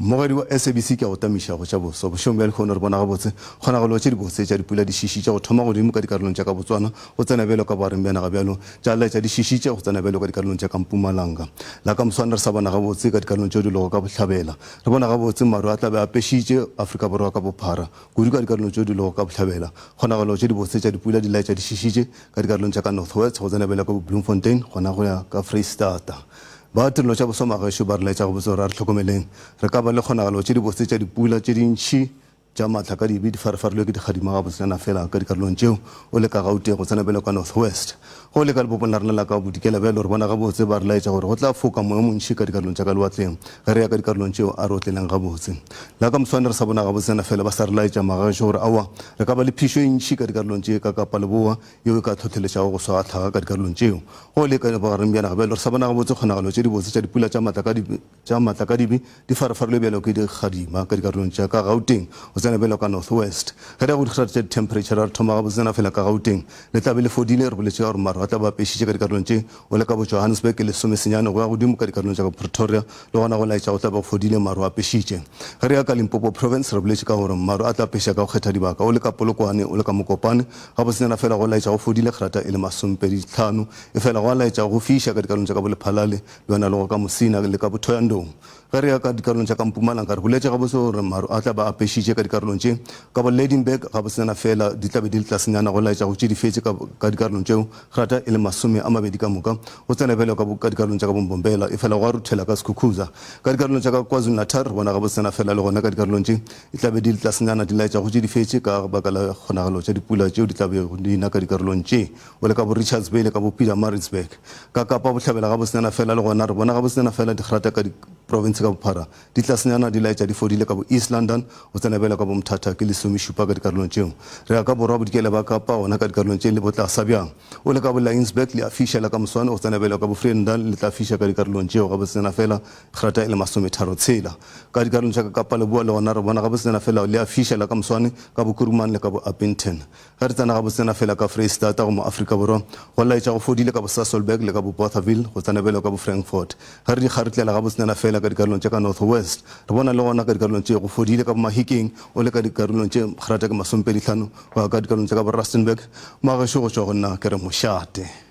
Mmogedi wa SABC ke a go tamiša go tša boso. Bošegong bja lehono re bona gabotse kgonagalo tše dibotse tša dipula di šišitše go thoma godimo ka dikarolong tša ka Botswana go tsena bjalo ka bogareng bja naga bjalo tša laetša di šišitše go tsena bjalo ka dikarolong tša ka Mpumalanga. La ka moswane re sa bona gabotse ka dikarolong tšeo di lego ka bohlabela. Re bona gabotse maru a tla be a apešitše Afrika Borwa ka bophara kudu ka dikarolong tšeo di lego ka bohlabela. Kgonagalo tše dibotse tša dipula di laetša di šišitše ka dikarolong tša ka North West go tsena bjalo ka bo Bloemfontein gona go ya ka Freistata. Ba tirelo tša boswa magešo ba re laetša gabotse gore a re hlokomeleng. Re ka ba le kgonagalo tše dibotse tša dipula tše dintši tša matlakadibe di farefarilwe ke dikgadima gabotsenyana feela ka dikarolong tšeo o le ka Gauteng go tsena bjalo ka North West. Ge o le ka lebopong la rena la ka bodikela bjalo re bona gabotse ba re laetša gore go tla foka moya o montši ka dikarolong tša ka lewatleng. Ge re ya ka dikarolong tšeo a re otleleng gabotse. La ka moswane re sa bona gabotsenyana feela ba sa re laetša magešo gore aowa re ka ba le phišo e ntši ka dikarolong tše ka Kapa Leboa yeo e ka hlohleletšago go swa ga tlhaga ka dikarolong tšeo. Go le ka bogareng bja naga bjalo, re sa bona gabotse kgonagalo tše dibotse tša dipula tša matlakadibe tša matlakadibe di farafarilwe bjalo ke dikgadima ka dikarolong tša ka Gauteng go tsena bjalo ka North West. Ge re ya go dikgrate tša dithemphereitšha re thoma gabotsena fela ka Gauteng. Le tla be le fodile, re boletše ka gore maru a tla be a apešitše ka dikarolong tše o le ka bo Johannesburg ke lesomesenyane go ya godimo ka dikarolong tša ka Pretoria le gona go laetša go tla be go fodile maru a apešitše. Ge re ya ka Limpopo Province re boletše ka gore maru a tla apeša ka go kgetha dibaka o le ka Polokwane o le ka Mokopane Gabotsenyana fela go laetša go fodile kgrata e le masomepedi-tlhano, efela gwa laetša go fiša ka dikarolong tša ka Bolephalale, le yona le go ka Musina le ka Bothoyandong. Ge re ya ka dikarolong tša ka Mpumalanga, re boletše gabotse gore maru a tla ba a apešitše ka dikarolong tše. Ka bo Lydenburg, gabotsenyana fela di tla be di le tlasenyana, go laetša go tšidifetše ka ka dikarolong tšeo, kgrata e le 20 ka moka. Go tsena bjalo ka ka dikarolong tša ka Bombombela, efela gwa ruthela ka Skukuza. Ka dikarolong tša ka KwaZulu-Natal, re bona gabotsenyana fela le gona ka dikarolong tše, E tla be di le tlasenyana di laetša go tše di fetše ka baka la kgonagalo tša dipula tšeo di tla bego di na ka dikarolong tše o le ka bo Richards Bay le ka bo Pietermaritzburg. Ka Kapa Bohlabela gabosenyana fela le gona re bona gabosenyana fela dikgrata ka diprofense ka bophara di tlasenyana di laetša di fodile ka bo East London go tsena bjalo ka bo Mthatha ke lesomešupa ka dikarolong tšeo. Re ya ka Borwa Bodikela ba Kapa gona ka dikarolong tše le bo tlasa bjang o le ka bo Laingsburg le a fiša la ka moswane go tsena bjalo ka bo Vredendal le tla fiša ka dikarolong tšeo gabosenyana fela Grata e le masometharotshela. Ka dikarolong tša ka Kapa Leboa le gona re bona gabotsena fela le a fiša la ka moswane ka bo Kuruman le ka bo Upington. Ge re tsena gabotsena fela ka Freistata go mo Afrika Borwa go laetša go fodile ka bo Sasolburg le ka bo Bothaville go tsena bjalo ka bo Frankfort. Ge re di kgarutlela gabotsena fela ka dikarolong tša ka North West re bona le gona ka dikarolong tše go fodile ka bo Mahikeng o le ka dikarolong tše grata ke masomepedihlano go ya ka dikarolong tša ka bo Rustenburg. Moagešo go tšwa go nna ke re mošate.